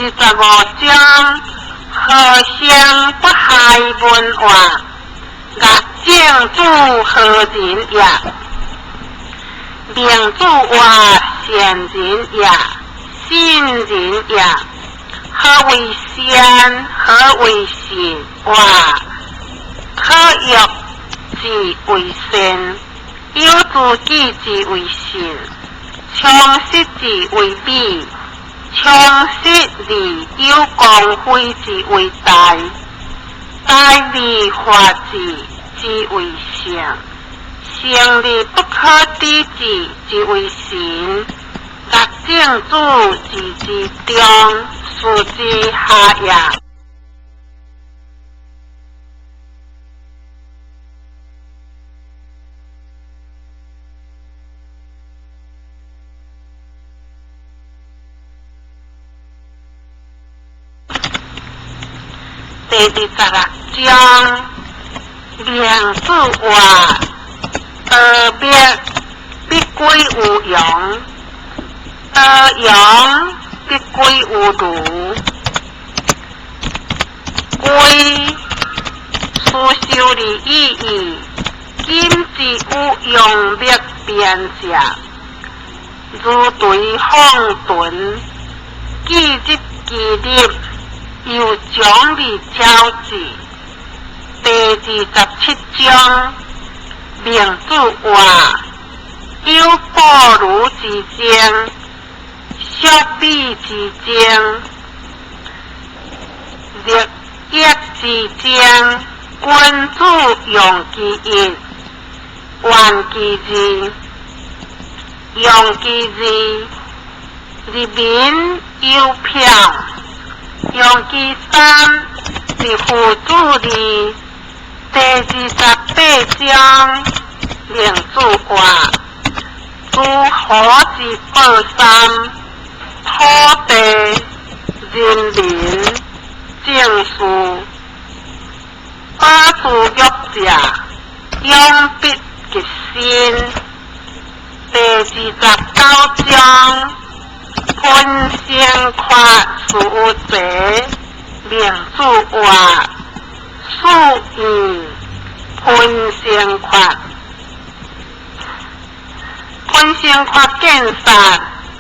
25章，何生不害文化，乐正主何人也？明主话善人也，信人也。何为善？何为信？话可欲之为善，有知己之为信，充实之为美，充实而有光辉之为大，大而化之之为圣，圣而不可知之之为神。乐正主字之中，事之下也。第26章，明主话，道灭必归于阳，道阳必归于如。归思修的意义，今之有阳灭变者，如对放遁，记日记日，又将而交之。第27章，明主话，有过如之争，小比之争，利益之争，君子用其一，怨其二，用其二，人民有票，用其三，是父子二。第28章，明主话，诸侯之报三，土地、人民、政事，保持玉者，永必吉身。第29章，分成缺事有济，明主话，四义分成缺，分成缺见杀，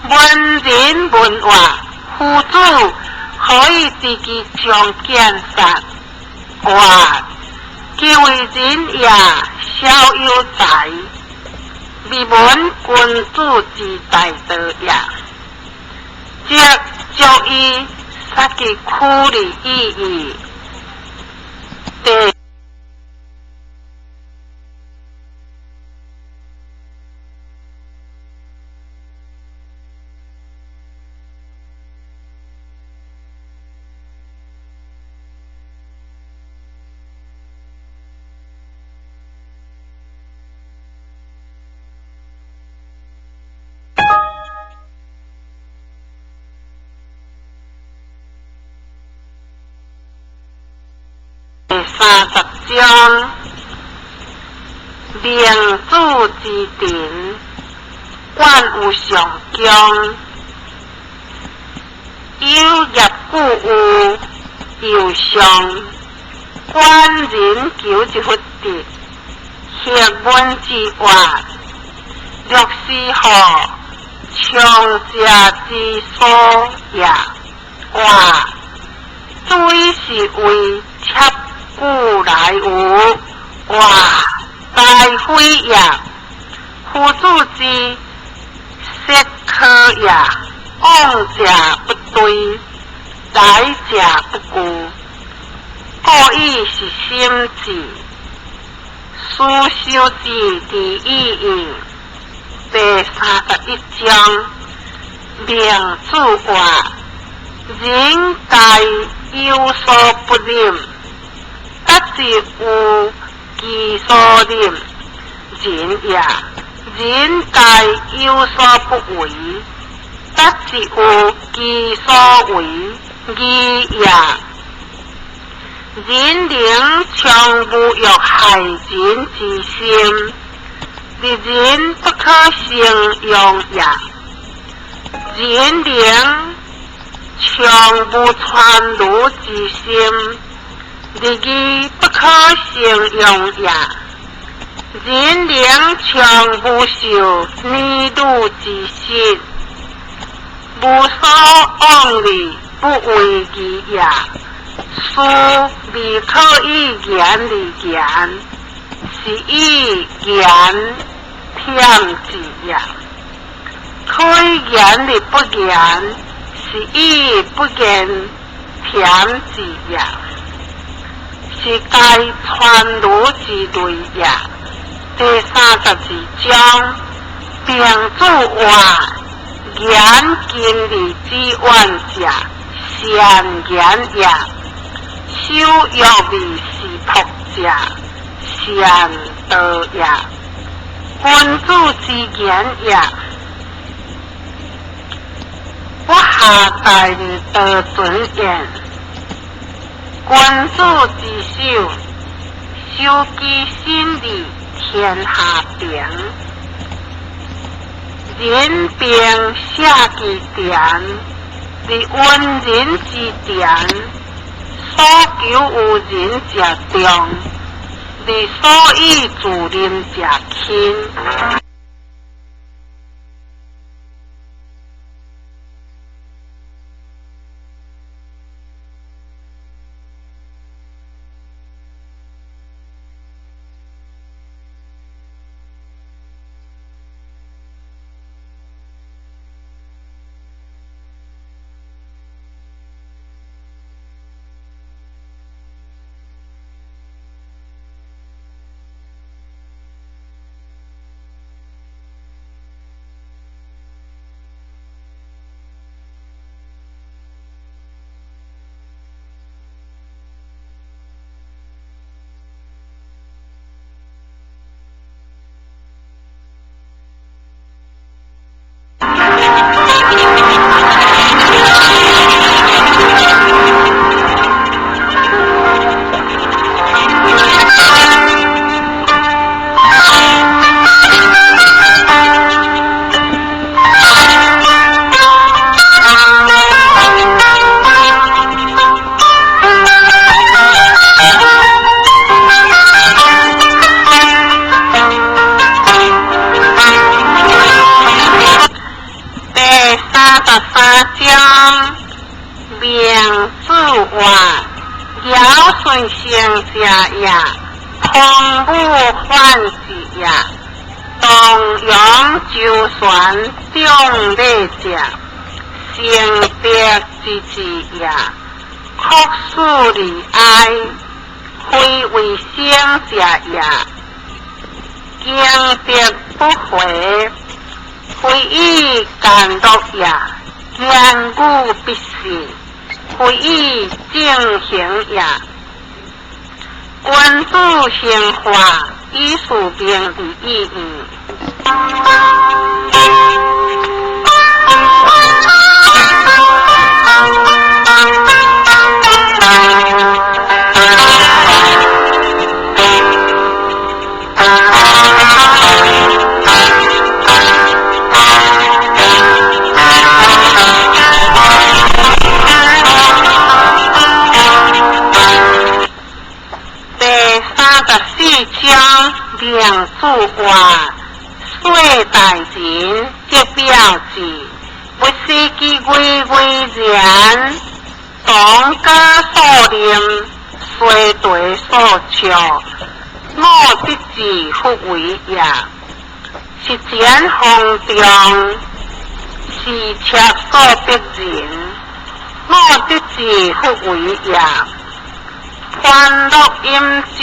文人文化，夫子何以知其将见杀？话其为人也，小有才，未闻君子之大道也。即足以杀其苦的意义。第30章，明主之庭，管有上强，有业故有有上，管人求一佛德，学问之话，略是何强者之所也。话水是为切故来有，哇，大非也！夫子之色可也，往者不对，来者不拒，故以是心智，思修之第一义。第31章，明主话，人皆有所不忍，得之有其所忍，仁也；人皆有所不为，得之有其所为，义也。人能常无欲害人之心，是人不可形容也。人能常無諂衒之心，日義不可形容也。人靈常無受年女之實，無所往詈，不為義也。事未可以言而言，是以言忝之也。可以言而不言，是以不言忝之也。是該諂衒之類也。第32章，平子話：言近利之遠者，善言也；守約而是樸者，善道也。君子之言也，不下待而得尊焉。君子之手，修其心利，天下平。人平舍其田，而溫人之田，所求於人者眾，而所以自任者輕。第33章，明子話：堯舜聖者也，汤武反之也。東陽周旋眾禮者，成德之治也。樸素而哀，非為生者也。敬德不回，非以奸樂也。言語必信，非以正行也。君子興化，以事明而已矣。第34章，明子話：歲大人則表之，不思其巍巍然。當家所念，衰地所笑，我得之弗為也。是前方中，是赤所逼人，我得之弗為也。歡樂飲酒，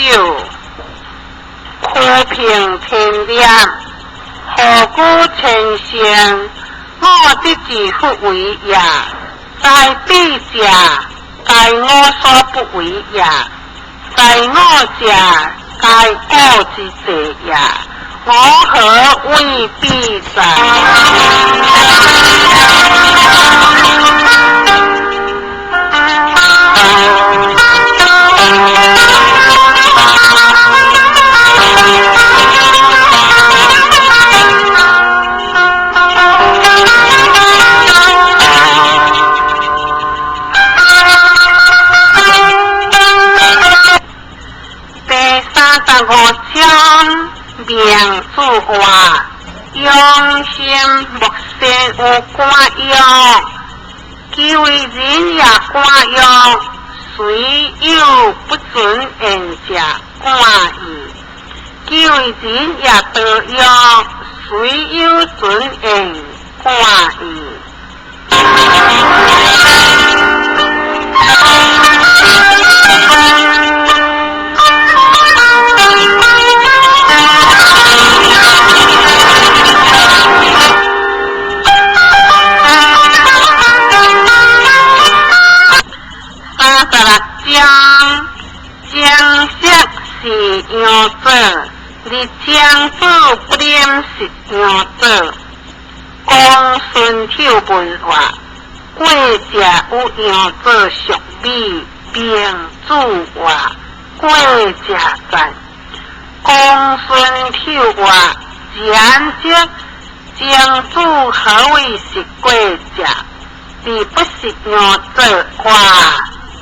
虛平天念，何故千乘？我得之弗為也。在彼者，皆我所不為也；在我者，皆我之濟也。我何為彼哉？五章，明子話：用心莫先有感欲，其為人也感欲，雖有不准言者感矣。其為人也得欲，雖有准言感矣。36章，正色是樣做，而正子不染是樣做。公孫丑問話，過者有樣做屬美，明子話過者在。公孫丑話，然則正子何為是過者？而不是樣做話，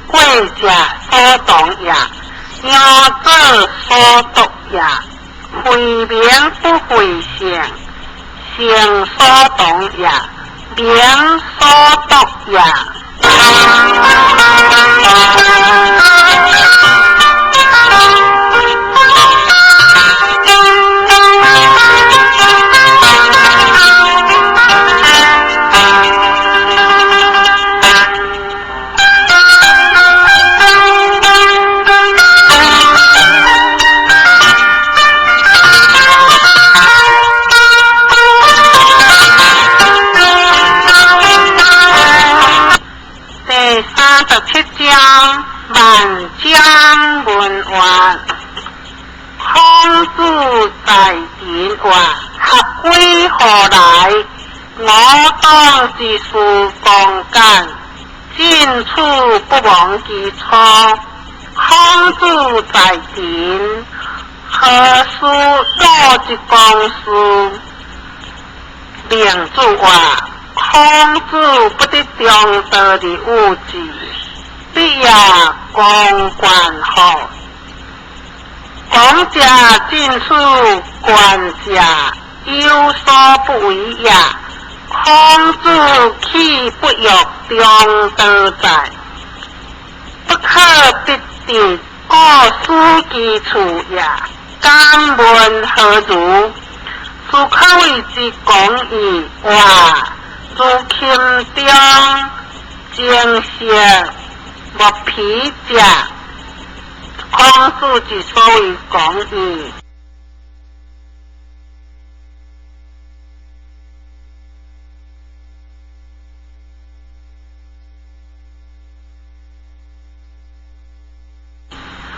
過者所當也，樣做所獨也。非名不非性，性所當也，名所獨也。第37章，萬章問話，孔子在田話：合歸何來？我當之事公簡，進處不忘其初。孔子在田，何事魯之公事？明子話：孔子不得中道而有志，必也公關乎？講者進處，觀者有所不為也。孔子豈不欲中道哉？不可必得，故思其處也。敢問何如？斯可謂之講義話，如琴中正色莫疲者。孔子之所謂講義，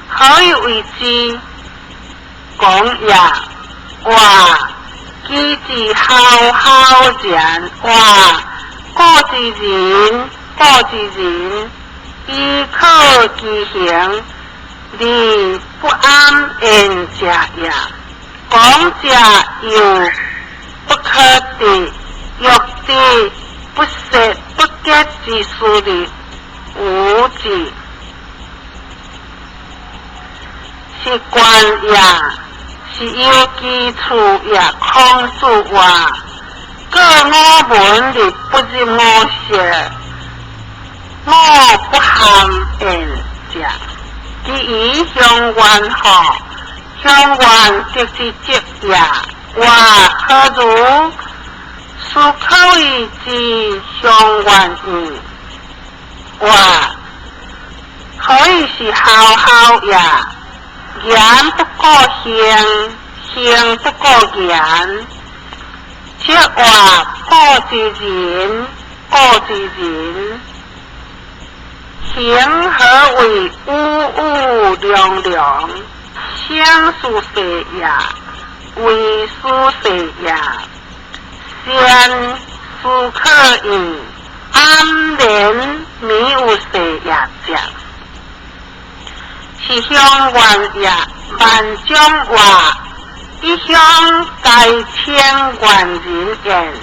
何以為之講也？話其之浩浩然，話古之人，古之人，依可其行，而不諳言者也。講者猶不可得，欲得不說不結之事而無之，是觀也，是有其處也。孔子話：過我聞而不入我舌，我不堪言者。其以鄉願乎？鄉願得之則也。話何如？斯可謂之鄉願矣。話何以是浩浩也？言不過行，行不過言。這話古之人，古之人，行何為嗚嗚涼涼？相思世也，為思世也。善思可矣，安然迷有世也者，是鄉願也。萬章話，一向皆稱願人言，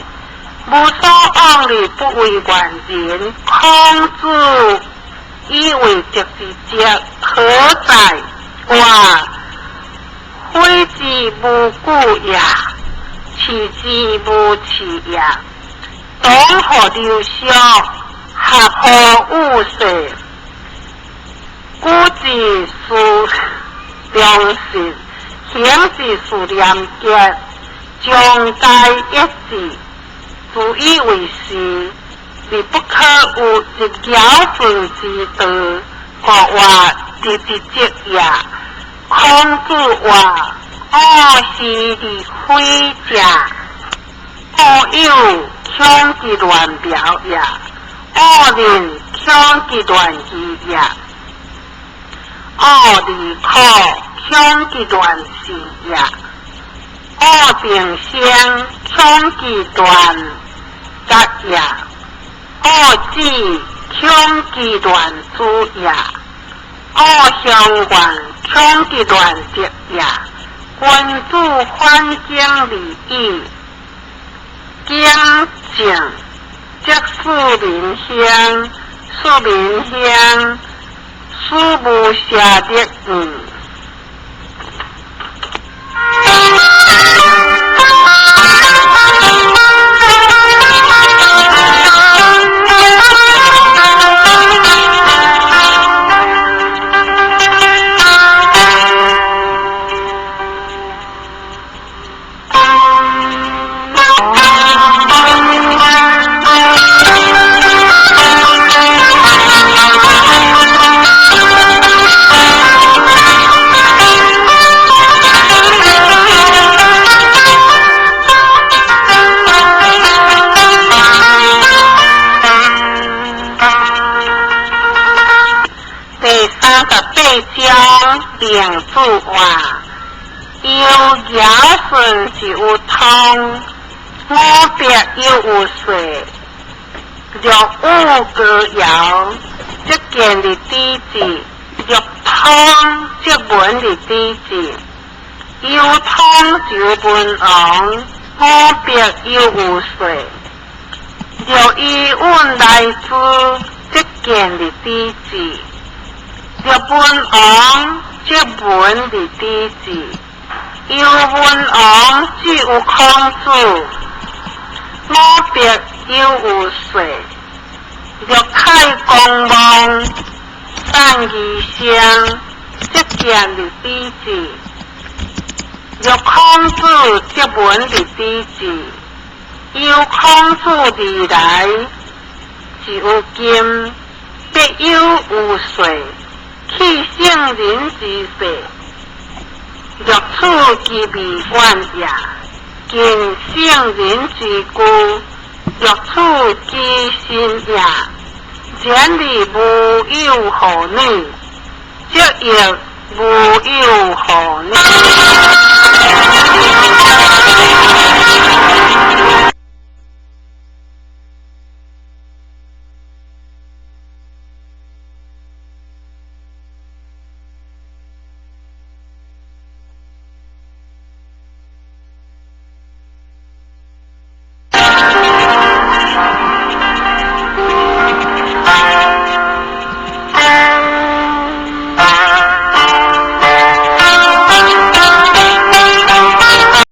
無所往而不為願人。孔子以為得之者何在？話悔之無故也，恥之無恥也。當何流俗，合乎五世？古之思良實，行之思廉潔，將皆一致，自以為是，而不可有一堯舜之道，故曰得之則也。孔子曰：惡是而非者，惡友恐其亂表也，惡人恐其亂議也。惡而苦，恐其亂事也；惡定聲，恐其斷節也；惡子，恐其亂子也；惡鄉願，恐其亂德也。君子反省而已，敬正則使民興，使民興，使無邪力矣。第38章孟子話：有堯舜是有通，五伯猶有歲。若與高堯，則見而知之；若通，則聞而知之。有通就文王，五伯猶有歲。若伊允來之，則見而知之；若文王，則聞而知之。有文王，只有孔子。五伯猶有歲。若開公望，散宜聲，則見而知之；若孔子，則聞而知之。由孔子而來，是有金，必猶有歲，去聖人之世，若處其未遠也；近聖人之居，若處其深也。然而無有何女，則亦無有何女。